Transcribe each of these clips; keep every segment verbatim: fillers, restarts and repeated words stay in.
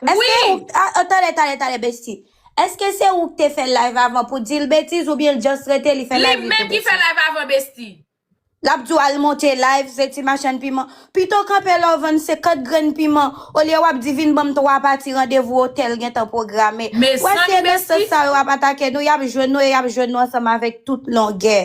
Èske ou, a, a, tande, tande, tande, Bestie. Èske se ou ki te fè live avan pou di l betiz oubyen l just rete li fè live li pou betiz? Li menm ki fè live avan, Bestie. L ap di w al monte live, se ti machann piman. Pito kanpe lè w vann senkant grenn piman, olye w ap di vin ban m twa pati randevou otèl gentan pwograme. Wè se nan sans sa yo ap atake nou, y ap jwenn nou e y ap jwenn nou ansanm avèk tout longè.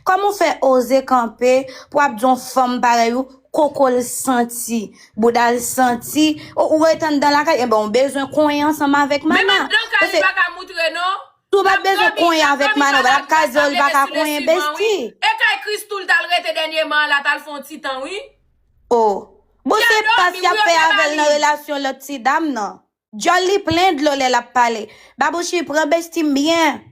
Kòman w fè oze kanpe pou w ap di yon fanm parèy ou, koko l santi, bouda l santi, ou, ou ret anndan lakay, ebyen w bezwen konyen ansanm avèk mana. Menm anndan kay li pa ka moutre non. Si w pa t bezwen konyen avèk mana, w pa t ap ka di w li pa ka konyen, Bestie. E kay Christoo l t al rete dènyeman an la, t al fè yon ti tan wi. Oh. Bon, se pas y ap fè avè l nan relasyon lòt ti dam nan. Djòl li plen dlo lè l ap pale. Babouchi, pran Bestie m byen.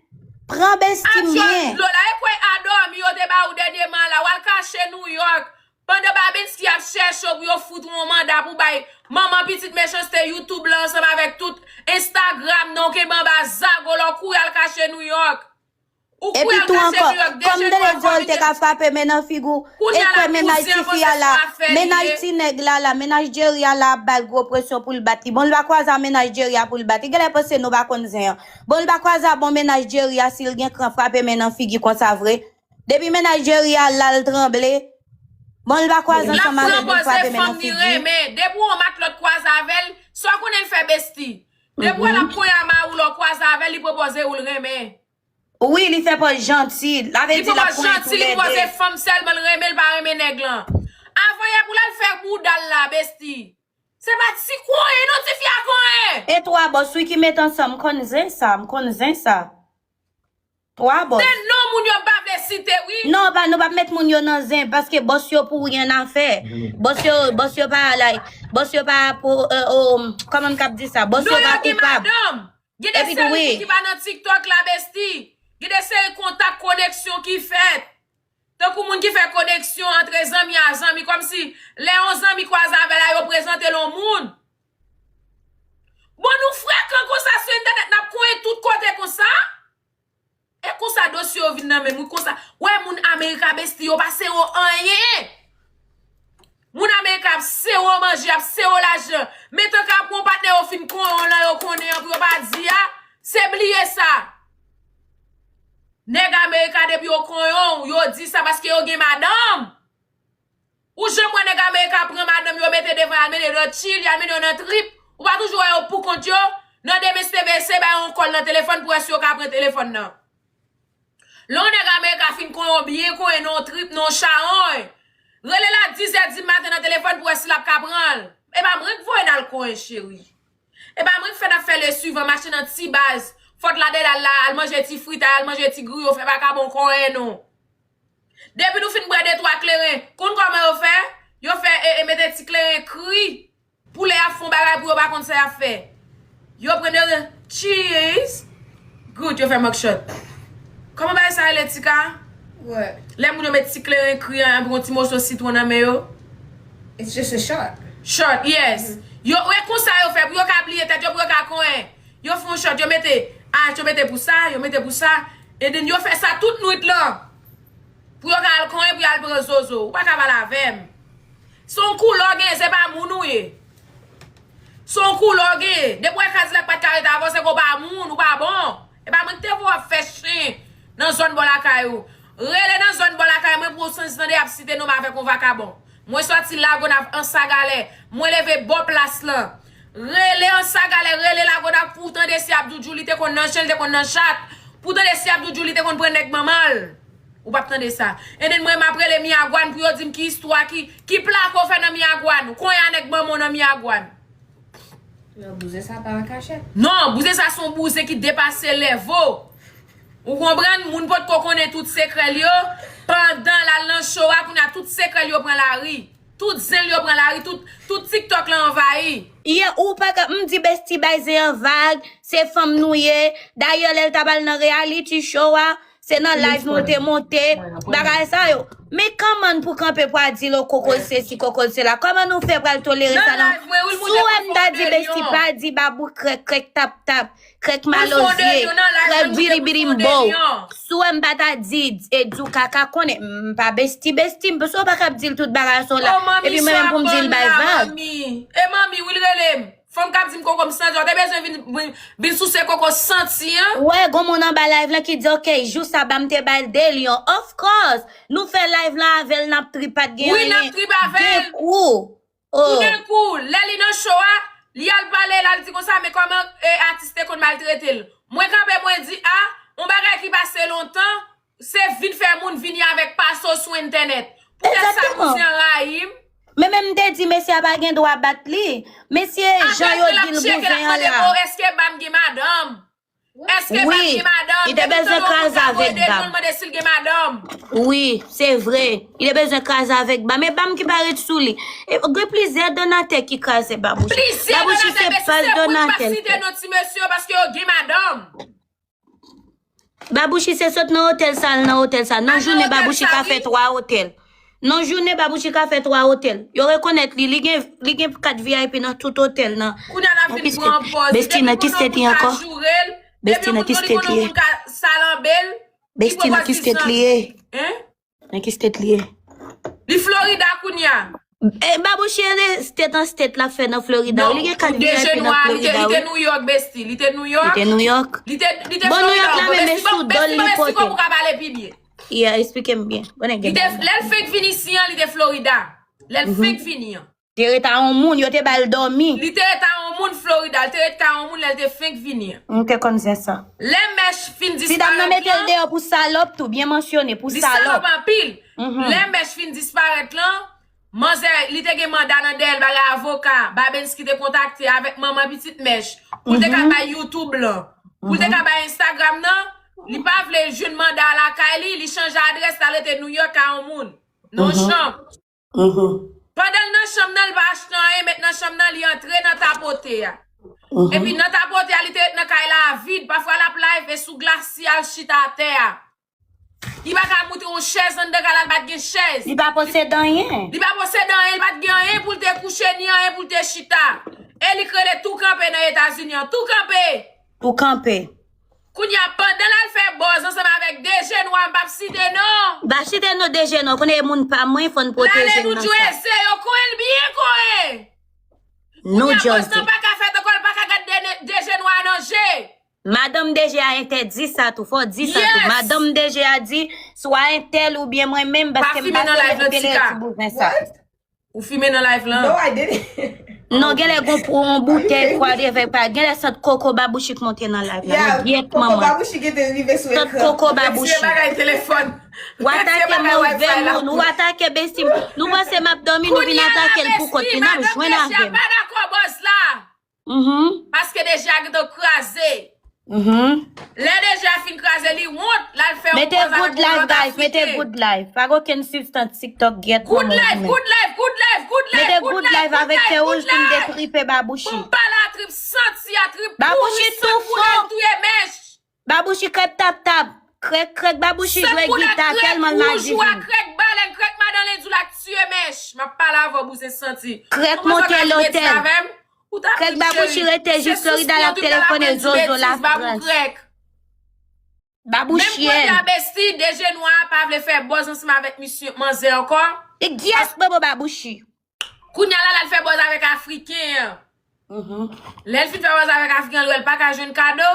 Pran Bestie m byen. Dlo la, e kwè a dòmi yo te ba ou dènyeman an la, w al kache New York. Pandan Babensky ap chèche w pou yo fout ou yon manda pou bay manman pitit mechanste YouTube lan ansanm avèk tout Instagram nan w kenbe anba zago lè w kouri al kache New York. Ou kouri al kache New York, deje nou a fòmite. Epi tou ankò, kòm Dele di w te ka frape men nan figi w, e kwè mennaj tifi a la, mennaj ti nèg la la, mennaj Jerry a la ap ba l gwo presyon pou l bat li. Bon, l pa kwaze a mennaj Jerry a pou l bat li. Genlè panse nou pa konn zen an. Bon, l pa kwaze a bon mennaj Jerry a, si l gen kran frape men nan figi konsa vre. Depi mennaj Jerry a la, l tranble. Bon, l pa kwaze ansanm avè l pou l frape men nan figi. Depi yon matlòt kwaze avè l, sa w konnen l fè Bestie. Depi w wè l ap konyen a mari w lè w kwaze avè l, li pwopoze ou l renmen. Wi, li fè pòz janti. Sa vle di l ap konyen toulède. Li pwopoze fanm sèlman l renmen, l pa renmen nèg lan. Avan yè pou l al fè bouda l la, Bestie. Se pa ti konyen non, tifi a konyen. E twa bòs wi ki met ansanm, m konn zen sa, m konn zen sa. Twa bòs. Se non moun yo pa vle site wi. Non, pa, nou p ap met moun yo nan zen, paske bòs yo pou ryen a fè. Bòs yo, bòs yo pa like, bòs yo pa pou, euh, oh, kòman m kab di sa? Bòs yo pa koupab. Epi tou wi. Gen de seri moun ki pa nan TikTok la, Bestie. Gen de seri kontak, koneksyon ki fèt. Tankou moun ki fè koneksyon antre zanmi a zanmi, kòmsi lè yon zanmi kwaze avè l la, yo prezante l yon moun. Bon, nou frekan konsa sou entènèt, n ap konyen tout kote konsa? E konsa dosye yo vin nan men m wi konsa. Wè moun Amerik a, Bestie, yo pa sere w anyen. Moun Amerik ap sere w manje, ap sere w lajan. Men tank ap gon patnè yo fin konyen w lan yo konnen an pou yo pa di a, se bliye sa. Nèg Amerik a depi yo konyen w, yo di sa paske yo gen madanm. Ou janm wè nèg Amerik a pran madanm yo mete devan y al mennen nan chili, y al mennen yo nan trip? Ou pa toujou wè yo poukont yo? Nan demen se veye se bay yon kòl nan telefòn pou wè si yo ka pran telefòn nan. Lè yon nèg Amerik a fin konyen w byen konyen nan yon trip, nan yon chawony, rele l a dizè di maten nan telefòn pou wè si l ap ka pran l. E pa mwen k voye n al konyen cheri. E pa mwen k fè n ap fè lesuivan, mache nan ti baz, fòt ladèl al la, al manje ti fritay, al manje ti griyo, fè vakabon konyen nou. Depi nou fin bwè de twa kleren, konn kòman yo fè? Yo fè e, e mete ti kleren kri pou lè y ap fè yon bagay pou yo pa konn sa y ap fè. Yo pran de cheese. Good, yo fè mugshot. Kòman bagay sa rele, Tika? Lè moun yo met ti kleren kri an, epi yon ti moso sitwon nan men yo. It's just a shot. Shot, yes. Yo, e konsa yo fè pou yo ka bliye tèt yo, pou yo ka konyen. Yo fè yon shot, yo mete, ah, yo mete pou sa, yo mete pou sa. And then yo fè sa tout nwit lan. Pou yo ka al konyen, pou y al pran zozo. Ou pa ka pale avè m. Se yon koulè w genyen, se pa moun ou ye. Se yon koulè w genyen. Depi w wè Kadilak pa t ka rete avè w, se ke w pa moun, ou pa bon. E pa mwen ki te voye w ap fè chen nan zòn bò lakay ou. Rele nan zòn bò lakay mwen pou w santi tande y ap site non m avèk yon vakabon. Mwen sòti Lagonav Ansagalè. Mwen leve bò plas lan. Rele Ansagalè, rele Lagonav pou w tande si Abdou Djou li te konn nan chen, li te konn nan chat. Pou w tande si Abdou Djou li te konn pran nèg manman l. Ou p ap tande sa. And then mwen m ap rele Miyagwan pou yo di m ki istwa, ki, ki plaka w fè nan Miyagwan. Ou konyen a nèg manman w nan Miyagwan. Non, bouzen sa pa an kachèt. Non, bouzen sa se yon bouzen ki depase lèvo. Ou konprann? Moun potko konnen tout sekrè l yo. Pandan l al nan show a, kounye a tout sekrè l yo pran lari. Tout zen l yo pran lari, tout, tout TikTok lan anvayi. Yeah, ou pa ka, m di Bestie bay zen an vag, se fanm nou ye. Dayè, lè l t ap al nan reality show a, se nan live nou te monte, bagay sa yo. Men kòman pou kanpe pou a di l koko l sesi, koko l sela? Kòman nou fè pral tolere sa nan? Si w wè m ta di Bestie pa di babou krèk, krèk tap tap, krèk malozye, krèk bidi bidi m bo. Si w wè m pa ta di, e, di w kaka konnen, m pa Bestie Bestie, m panse w pa kab di l tout bagay sa w la. Epi mwen menm pou m di l bay vag. E manmi, wi l rele m. Fanm k ap di m koko m santi, ou te bezwen vin, vin, vin souse koko santi an. Wè, gon moun anba live lan ki di, ok, jou sa ba m te ba l de lyon. Of course, nou fè live lan avè l, n ap trip, pa t gen anyen. Wi, n ap trip avè l. Gen kou. Toudenkou, lè li nan show a, li al pale, l al di konsa, men kòman e, atis te konn maltrete l. Mwen kanpe, mwen di, a, yon bagay ki pase lontan, se vin fè moun vini avèk paso sou entènèt. Poutèt sa, bouzen an rayi m. Men menm m te di mesye a pa gen dwa bat li. Mesye, jan yo di l bouzen an la. Eske ba m gen madanm? Eske ba m gen madanm? Wi, li te bezwen kraze avèk ba m. Mande si l gen madanm. Wi, se vre. Li te bezwen kraze avèk ba m. E ba m ki pa ret sou li. E gen plizyè donatè ki kraze Babouchi. Babouchi se pa l donatè l. Site non ti mesye yo paske yo gen madanm. Babouchi se sot nan otèl sa al nan otèl sa. Nan jounen Babouchi ka fè twa otèl. Nan jounen Babouchi ka fè twa otèl. Yo rekonèt li, li gen, li gen kat V I P nan tout otèl nan. Kounye a l ap vin pran pòz. Besti nan ki state li ankò? Besti nan ki state li ye? Besti nan ki state li ye? Nan ki state li ye? Li Florida kounye a. E Babouchi e state an state l ap fè nan Florida wi. Li gen kat V I P nan Florida wi. Li te New York, Besti. Li te New York. Li te New York. Li te, li te Florida. Bon, New York la menm e sou do l li pote. Besti, Besti, kòman ou ka pale pi byen? Yeah, esplike m byen. Konnen gen. Lè l fenk vin isi an, li te Florida. Lè l fenk vini an. Te ret a yon moun, yo te ba l dòmi. Li te ret a yon moun Florida, li te ret ka yon moun lè l te fenk vini an. M te konn zen sa. Lè Mèch fin disparèt lan. Ti dam nan mete l deyò pou salòp tou, byen mansyone, pou salòp. Li salòp anpil. Lè Mèch fin disparèt lan, manzè, li te gen manda nan dèyè l, bagay avoka, Babensky te kontakte avèk manman pitit Mèch, pou l te ka bay YouTube lan, pou l te ka bay Instagram nan, li pa vle jwenn manda a lakay li, li chanje adrès, l al rete New York ka yon moun, nan yon chanm. Pandan l nan chanm nan, li pa achte anyen, met nan chanm nan, li antre nan tapote a. Epi nan tapote a, li te ret nan kay la vid. Pafwa l ap live e sou glasya l chita atè a. Li pa ka moute yon chèz anndan kay la, li pa t gen chèz. Li pa posede anyen. Li pa posede anyen, li pa t gen anyen pou l te kouche, ni anyen pou l te chita. E li k rele tou kanpe nan Etazini an. Tou kanpe! Tou kanpe. Kounye a, pandan l al fè bòz ansanm avèk DG Nwa, m p ap site non. M pa site non DG Nwa, konnen e moun pa mwen, fò n pwoteje l nan sa. Lale New Jersey, yo konyen l byen konyen. Kounye a, bòz lan pa ka fèt ankò, l pa ka gad DG Nwa nan je. Madanm DG a entèdi sa tou, fò w di sa tou. Madanm DG a di, swa entèl oubyen mwen menm, paske m pa sou rete ti bouzen sa. Ou fimen nan live lan? No, I didn't. Non, genlè gon pou yon boutèy kwa de vè pa. Genlè sant koko Babouchi k monte nan live la. Men gyèt manman. Koko Babouchi gentan rive sou ekran. Sant koko Babouchi. Retire bagay telefòn. W atake move moun, w atake Besti. Nou panse m ap dòmi, nou vin atake l pou kont li. N ap jwenn avè m. Kounye a la, Besti, madanm DG a pa dakò bòz la. Paske DG a gentan kraze. Lè DG a fin kraze, li wont, l al fè yon pòz avèk yon lòt Afriken. Mete good life, guys, mete good life. Pa gen okenn sibstans TikTok, gyèt manman. Good life, good life, good life, good life. Mete good life avèk fè wouj pou n detripe Babouchi. Pou m pale a trip santi, a trip pouri, san koule, l touye Mèch. Babouchi krèk tap tap. Krèk, krèk Babouchi jwe gita tèlman l madivin. Krèk Balen, krèk Madan Lendou la k tiye Mèch. M ap pale avè w, bouzen santi. Krèk monte lotèl. Krèk Babouchi rete jis Florida, l ap telefone Zozo Lafrans. Babouchyen. Menm kote a Besti, DG Nwa pa vle fè bòz ansanm avèk misye manzè ankò. E gyès bobo Babouchi. Kounye a la, l al fè bòz avèk Afriken an. Lè l fin fè bòz avèk Afriken an, l wè l pa ka jwenn kado.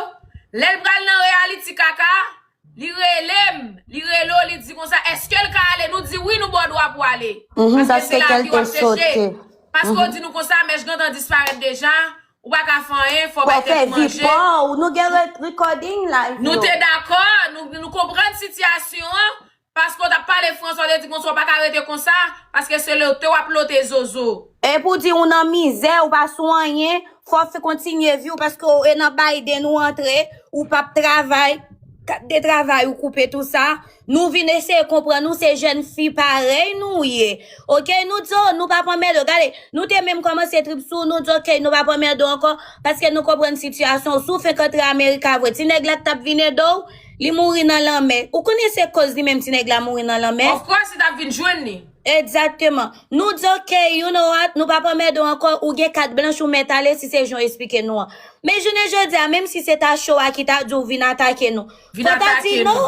Lè l pral nan reality kaka, li rele m, li rele w, li di konsa, èske l ka ale? Nou di wi, nou ba w dwa pou w ale. Paske se lavi w ap chèche. Paske w di nou konsa, Mèch gentan disparèt deja, ou pa ka fè anyen, fò w bay tèt ou manje. Fò w fè vi pa w, nou gen recording live yo. Nou te dakò, nou, nou konprann sitiyasyon an, paske w t ap pale fransè, w te di konsa, w pa ka rete konsa, paske se lote w ap lote Zozo. E pou di ou nan mizè, ou pa sou anyen, fò w fè kontinye vi w, paske w e nan Biden ou antre, ou p ap travay, kat de travay ou koupe tou sa. Nou vin eseye konprann ou, se jèn fi parèy nou ye. Oke, nou di w, nou p ap anmède w. Gade, nou te menm kòmanse trip sou, nou di w, oke, nou p ap anmède w ankò, paske nou konprann sitiyasyon w. Si w fenk antre Amerika vre, ti nèg la ki t ap vin ede w, li mouri nan lanmè. Ou konnen se koz li menm ti nèg la mouri nan lanmè? Of course, li t ap vin jwenn li. Egzakteman. Nou di, oke, you know what, nou p ap anmède w ankò, ou gen kat blanch, ou mèt ale si se jan w esplike nou an. Men jounen jodi a, menm si se ta show a ki ta di w vin atake nou, fò w ta di no.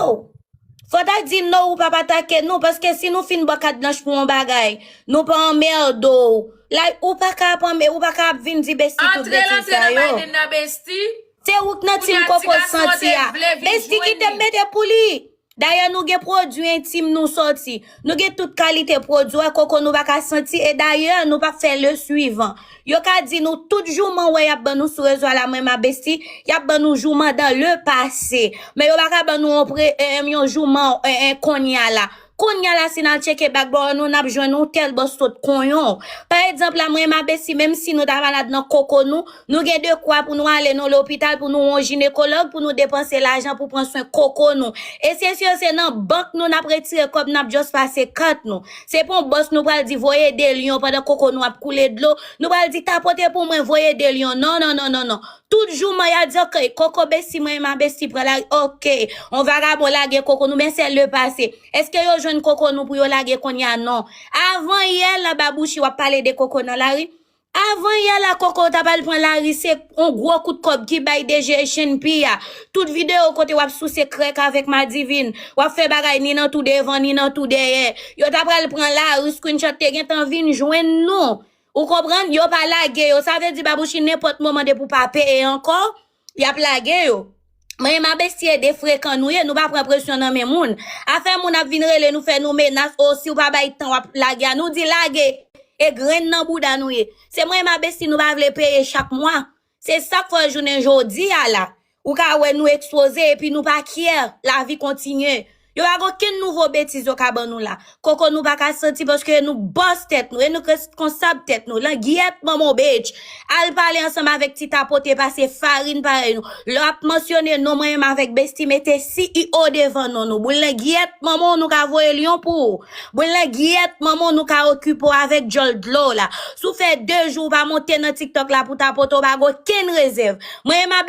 Fò w ta di no, ou p ap atake nou, paske si nou fin ba w kat blanch pou yon bagay, nou pa anmède w. Like, ou pa ka ap anme, ou pa ka ap vin di Bestie tout betiz sa yo. Antre l antre nan Biden nan, Bestie. Se ou k nan team Koko santi a. Bestie kite m mete pou li. Dayè, nou gen pwodui entim nou sòti. Nou gen tout kalite pwodui, wè, Koko nou pa ka santi. E dayè, nou p ap fè le suivant. Yo ka di nou tout jouman wè y ap ban nou sou rezo a la, mwen ma Bestie, y ap ban nou jouman dans le passé. Men yo pa ka ban nou yon pre, eh, yon jouman, eh, eh, kounye a la. Kounye a la, si n al tcheke background nou, n ap jwenn yon tèl bòs sot konyon. Pa egzanp la, mwen ma Bestie, menm si nou ta malad nan koko nou, nou gen dekwa pou nou ale nan lopital, pou nou wè yon jinekològ, pou nou depanse lajan pou pran swen koko nou. E se si se nan bank nou n ap retire kòb, n ap just pase kat nou. Se pa yon bòs nou pral di voye de lyon pandan koko nou ap koule dlo. Nou pral di tapote pou mwen, voye de lyon. Non, non, non, non, non. Tout jouman y a di, ok, koko Bestie, mwen ma Bestie pran lari. Ok, yon vagabon lage koko nou, men se le passé. Èske yo jwenn koko nou pou yo lage kounye a? Non. Avan yè la, Babouchi, w ap pale de koko nan lari. Avan yè la, koko ta pral pran lari, se yon gwo kout kòb ki bay D J H N P a. Tout videyo kote w ap souse krèk avèk Madivine, w ap fè bagay ni nan tou devan, ni nan tou dèyè. Yo ta pral pran lari, screenshot te gentan vin jwenn nou. Ou konprann? Yo pa lage yo. Sa vle di Babouchi nenpòt moman depi w pa peye ankò, y ap lage yo. Mwen ma Bestie, de frekan nou ye, nou pa pran presyon nan men moun. Afè moun ap vin rele nou, fè nou menas, o si w pa bay tan w ap lage a, nou di lage. E grenn nan bouda nou ye. Se mwen ma Bestie, nou pa vle peye chak mwa. Se sa k fè jounen jodi a la, ou ka wè nou ekspoze epi nou pa kyè, lavi kontinye. Yo pa gen okenn nouvo betiz yo ka ban nou la. Koko nou pa ka santi paske nou bòs tèt nou, e nou k reskonsab tèt nou. Langyèt manman w, bitch. Al pale ansanm avèk ti tapote pase farin parèy nou. Lè w ap mansyone non mwen menm avèk Bestie, mete C E O devan non nou. Boul langyèt manman w, nou ka voye lyon pou ou. Boul langyèt manman w, nou ka okipe w avèk djòl dlo la. Si w fè de jou w pa monte nan TikTok la pou tapote, w pa gen okenn rezèv. Mwen menm a